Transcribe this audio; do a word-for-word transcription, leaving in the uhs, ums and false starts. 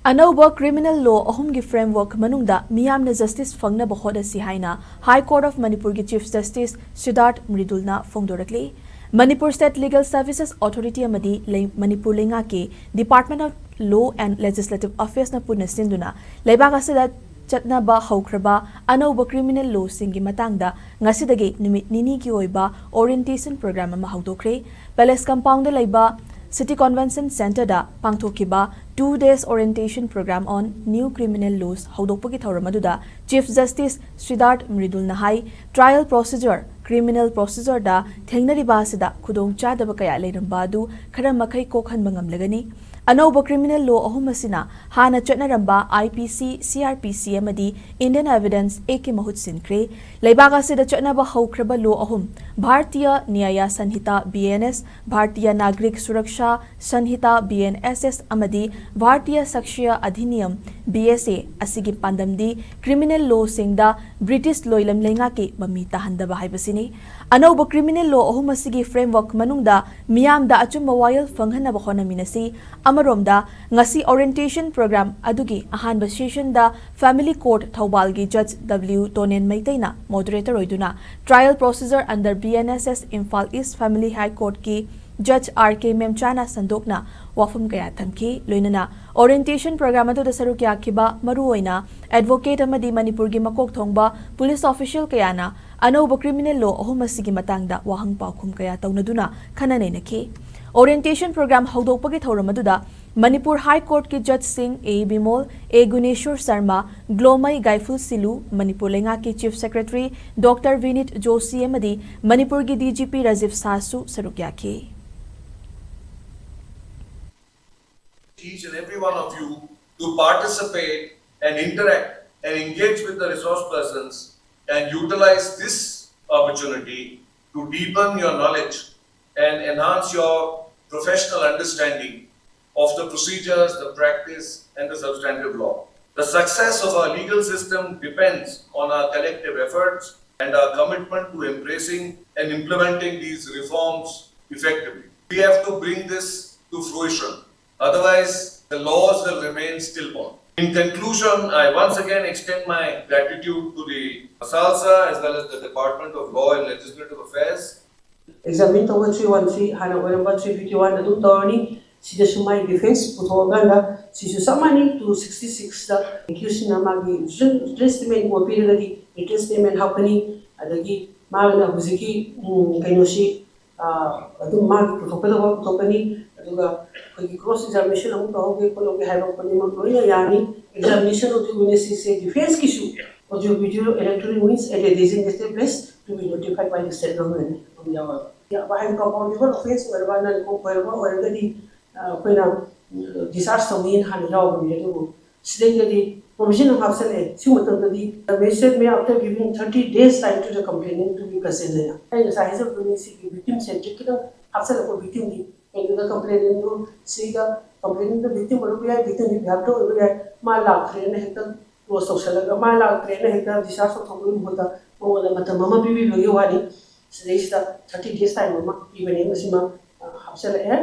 ꯑꯅꯧꯕ criminal law ꯑꯍꯨꯝꯒꯤ framework ꯃꯅꯨꯡꯗ ꯃꯤꯌꯥꯝꯅ justice ꯐꯪꯅꯕ ꯍꯣꯠꯅꯁꯤ ꯍꯥꯏꯅ High Court of ꯃꯅꯤꯄꯨꯔꯒꯤ Chief Justice ꯁꯤꯗꯥꯔꯊ ꯃ꯭ꯔꯤꯗꯨꯜꯅ ꯐꯣꯡꯗꯣꯔꯛꯂꯤ꯫ Manipur State Legal Services Authority ꯑꯃꯗꯤ ꯂꯩ-, ꯃꯅꯤꯄꯨꯔ ꯂꯩꯉꯥꯛꯀꯤ Department of Law and Legislative Affairsꯅ ꯄꯨꯟꯅ ꯁꯤꯟꯗꯨꯅ ꯂꯩꯕꯥꯛ ꯑꯁꯤꯗ ꯆꯠꯅꯕ ꯍꯧꯈ꯭ꯔꯕ ꯑꯅꯧꯕ criminal lawꯁꯤꯡꯒꯤ ꯃꯇꯥꯡꯗ ꯉꯁꯤꯗꯒꯤ ꯅꯨꯃꯤꯠ ꯅꯤꯅꯤꯒꯤ ꯑꯣꯏꯕ orientation program ꯑꯃ ꯍꯧꯗꯣꯛꯈ꯭ꯔꯦ꯫ Palace Compoundꯗ ꯂꯩꯕ City Convention Centreꯗ ꯄꯥꯡꯊꯣꯛꯈꯤꯕ two days orientation program on new criminal laws ꯍꯧꯗꯣꯛꯄꯒꯤ ꯊꯧꯔꯝ ꯑꯗꯨꯗ Chief Justice ꯁꯤꯗꯥꯔꯊ ꯃ꯭ꯔꯤꯗꯨꯜꯅ ꯍꯥꯏ, trial procedure, criminal procedureꯗ ꯊꯦꯡꯅꯔꯤꯕ ꯑꯁꯤꯗ ꯈꯨꯗꯣꯡꯆꯥꯗꯕ ꯀꯌꯥ ꯂꯩꯔꯝꯕ ꯑꯗꯨ ꯈꯔ ꯃꯈꯩ ꯀꯣꯛꯍꯟꯕ ꯉꯝꯂꯒꯅꯤ꯫ ꯑꯅꯧꯕ criminal law ꯑꯍꯨꯝ ꯑꯁꯤꯅ ꯍꯥꯟꯅ ꯆꯠꯅꯔꯝꯕ I P C, C R P C ꯑꯃꯗꯤ Indian Evidence Actꯀꯤ ꯃꯍꯨꯠ ꯁꯤꯟꯈ꯭ꯔꯦ꯫ ꯂꯩꯕꯥꯛ ꯑꯁꯤꯗ ꯆꯠꯅꯕ ꯍꯧꯈ꯭ꯔꯕ law ꯑꯍꯨꯝ, Bharatiya ꯅ꯭ꯌꯥꯌ ꯁꯟꯍꯤꯇꯥ, B N S, Bharatiya ꯅꯥꯒꯔꯤꯛ Suraksha ꯁꯟꯍꯤꯇꯥ, B N S S, ꯑꯃꯗꯤ ꯚꯥꯔꯇꯤꯌ ꯁꯥꯛꯁ꯭ꯌ ꯑꯙꯤꯅꯤꯌꯝ, B S A, ꯑꯁꯤꯒꯤ ꯄꯥꯟꯗꯝꯗꯤ criminal lawꯁꯤꯡꯗ British ꯂꯣꯏꯂꯝ ꯂꯩꯉꯥꯛꯀꯤ ꯃꯃꯤ ꯇꯥꯍꯟꯗꯕ ꯍꯥꯏꯕꯁꯤꯅꯤ꯫ ꯑꯅꯧꯕ criminal law ꯑꯍꯨꯝ ꯑꯁꯤꯒꯤ framework ꯃꯅꯨꯡꯗ ꯃꯤꯌꯥꯝꯗ ꯑꯆꯨꯝꯕ ꯋꯥꯌꯦꯜ ꯐꯪꯍꯟꯅꯕ ꯍꯣꯠꯅꯃꯤꯟꯅꯁꯤ꯫ ꯑꯃꯔꯣꯝꯗ, ꯉꯁꯤ orientation program ꯑꯗꯨꯒꯤ ꯑꯍꯥꯟꯕ sessionꯗ Family Court ꯊꯧꯕꯥꯜꯒꯤ Judge W ꯇꯣꯅꯦꯟ ꯃꯩꯇꯩꯅ moderator ꯑꯣꯏꯗꯨꯅ trial procedure under B N S S Imphal East Family High Courtꯀꯤ Judge R K ꯃꯦꯝꯆꯥꯅ ꯁꯟꯗꯣꯛꯅ ꯋꯥꯐꯝ ꯀꯌꯥ ꯊꯝꯈꯤ꯫ ꯂꯣꯏꯅꯅ orientation program ꯑꯗꯨꯗ ꯁꯔꯨꯛ ꯌꯥꯈꯤꯕ ꯃꯔꯨꯑꯣꯏꯅ advocate ꯑꯃꯗꯤ ꯃꯅꯤꯄꯨꯔꯒꯤ ꯃꯀꯣꯛ ꯊꯣꯡꯕ police official ꯀꯌꯥꯅ ꯑꯅꯧꯕ criminal law ꯑꯍꯨꯝ ꯑꯁꯤꯒꯤ ꯃꯇꯥꯡꯗ ꯋꯥꯍꯪ ꯄꯥꯎꯈꯨꯝ ꯀꯌꯥ ꯇꯧꯅꯗꯨꯅ ꯈꯟꯅ ꯅꯩꯅꯈꯤ꯫ Orientation program ꯍꯧꯗꯣꯛꯄꯒꯤ ꯊꯧꯔꯝ ꯑꯗꯨꯗ Manipur High Courtꯀꯤ Judgeꯁꯤꯡ A Bimol, A Guneshor Sharma, ꯒ꯭ꯂꯣꯃꯩ ꯒꯥꯏꯐꯨꯜ ꯁꯤꯂꯨ, Manipur ꯂꯩꯉꯥꯛꯀꯤ Chief Secretary Doctor ꯚꯤꯅꯤꯠ ꯖꯣꯁꯤ ꯑꯃꯗꯤ ꯃꯅꯤꯄꯨꯔꯒꯤ D G P ꯔꯥꯖꯤꯕ ꯁꯥꯍꯁꯨ ꯁꯔꯨꯛ ꯌꯥꯈꯤ꯫ Each and every one of you to participate and interact and engage with the resource persons and utilize this opportunity to deepen your knowledge and enhance your professional understanding of the procedures, the practice, and the substantive law. The success of our legal system depends on our collective efforts and our commitment to embracing and implementing these reforms effectively. We have to bring this to fruition. Otherwise, The laws will remain stillborn. In conclusion, I once again extend my gratitude to the SALSA as well as the Department of Law and Legislative Affairs. Examine ꯇꯧꯕ three one three ꯍꯥꯟꯅ ꯑꯣꯏꯔꯝꯕ three fifty one ꯑꯗꯨꯝ ꯇꯧꯔꯅꯤ꯫ ꯁꯤꯗꯁꯨ ꯃꯥꯒꯤ defence ꯄꯨꯊꯣꯛꯑꯀꯥꯟꯗ ꯁꯤꯁꯨ ꯆꯞ ꯃꯥꯟꯅꯩ꯫ ꯇꯨ ꯁꯤꯛꯁꯇꯤ ꯁꯤꯛꯁꯇ ꯑꯦꯀ꯭ꯌꯨꯁꯁꯤꯅ ꯃꯥꯒꯤ ꯔꯤꯇꯟ ꯁ꯭ꯇꯦꯠꯃꯦꯟ ꯄꯤꯔꯒꯗꯤ ꯔꯤꯇꯟ ꯁ꯭ꯇꯦꯠꯃꯦꯟ ꯍꯥꯞꯀꯅꯤ꯫ ꯑꯗꯒꯤ ꯃꯥꯒꯤꯅ ꯍꯧꯖꯤꯛꯀꯤ ꯎꯝ, ꯀꯩꯅꯣꯁꯤ ꯑꯗꯨꯝ ꯃꯥꯒꯤ ꯄꯨꯊꯣꯛꯀꯗꯕ ꯄꯨꯊꯣꯛꯀꯅꯤ꯫ ꯑꯗꯨꯒ ꯑꯩꯈꯣꯏꯒꯤ ꯀ꯭ꯔꯣꯁ ꯑꯦꯛꯖꯥꯃꯤꯅꯦꯁꯟ ꯑꯃꯨꯛ ꯇꯧꯍꯧꯒꯦ ꯈꯣꯠꯍꯧꯒꯦ ꯍꯥꯏꯕ ꯈꯨꯗꯤꯡꯃꯛ ꯂꯣꯏꯅ ꯌꯥꯅꯤ꯫ Examination of the witnesses say ꯗꯤꯐꯦꯟꯁꯀꯤꯁꯨ audio visual electronic means at a designated place to be notified by the state government ꯑꯗꯨꯝ ꯌꯥꯎꯔꯒ ꯍꯥꯏꯗꯤ ꯀꯝꯄꯥꯎꯟꯗꯦꯕꯜ ꯑꯣꯐꯦꯟꯁ ꯑꯣꯏꯔꯕ ꯅꯟ ꯀꯣꯝ ꯑꯣꯏꯔꯕ ꯑꯣꯏꯔꯒꯗꯤ ꯑꯩꯈꯣꯏꯅ ꯗꯤꯁꯆꯥꯔꯖ ꯇꯧꯅꯤꯅ ꯍꯥꯟꯅ ꯌꯥꯎꯕꯅꯤ꯫ ꯑꯗꯨꯕꯨ ꯁꯤꯗꯩꯗꯗꯤ ꯄ꯭ꯔꯣꯚꯤꯖꯟ ꯑꯃ ꯍꯥꯞꯆꯜꯂꯛꯑꯦ꯫ ꯁꯤ ꯃꯇꯝꯗꯗꯤ the magistrate may, after giving thirty days time to the complainant to be present ꯍꯥꯏꯅ ꯑꯩ ꯉꯁꯥꯏ ꯍꯥꯏꯖꯕꯗꯨꯅꯤ꯫ ꯁꯤꯒꯤ ꯚꯤꯛꯇꯤꯝ ꯁꯦꯟꯇ꯭ꯔꯤꯛ ꯈꯤꯇꯪ ꯍꯥꯞꯆꯜꯂꯛꯄ ꯚꯤꯛꯇꯤꯝꯒꯤ ꯀꯩꯅꯣꯗ ꯀꯝꯄ꯭ꯂꯦꯅꯦꯟꯗꯨ ꯁꯤꯗ ꯀꯝꯄ꯭ꯂꯦꯅꯦꯟꯗ ꯚꯤꯛꯇꯤꯝ ꯑꯣꯏꯔꯨꯕ ꯌꯥꯏ, ꯚꯤꯛꯇꯤꯝꯒꯤ ꯕꯤꯍꯥꯐꯇ ꯑꯣꯏꯕ ꯌꯥꯏ꯫ ꯃꯥ ꯂꯥꯛꯇ꯭ꯔꯦꯅ ꯍꯦꯛꯇ ꯀ꯭ꯂꯣꯖ ꯇꯧꯁꯜꯂꯒ ꯃꯥ ꯂꯥꯛꯇ꯭ꯔꯦꯅ ꯍꯦꯛꯇ ꯗꯤꯁꯆꯥꯔꯖ ꯇꯧꯊꯣꯛꯄꯒꯤ ꯃꯍꯨꯠꯇ ꯃꯉꯣꯟꯗ ꯃꯇꯝ ꯑꯃ ꯄꯤꯕꯤꯕꯒꯤ ꯋꯥꯅꯤ꯫ ꯁꯤꯗꯩꯁꯤꯗ ꯊꯥꯔꯇꯤ ꯗꯦꯖ ꯇꯥꯏꯝ ꯑꯃ ꯄꯤꯕꯅꯦ꯫ ꯃꯁꯤꯃ ꯍꯥꯞꯆꯜꯂꯛꯑꯦ꯫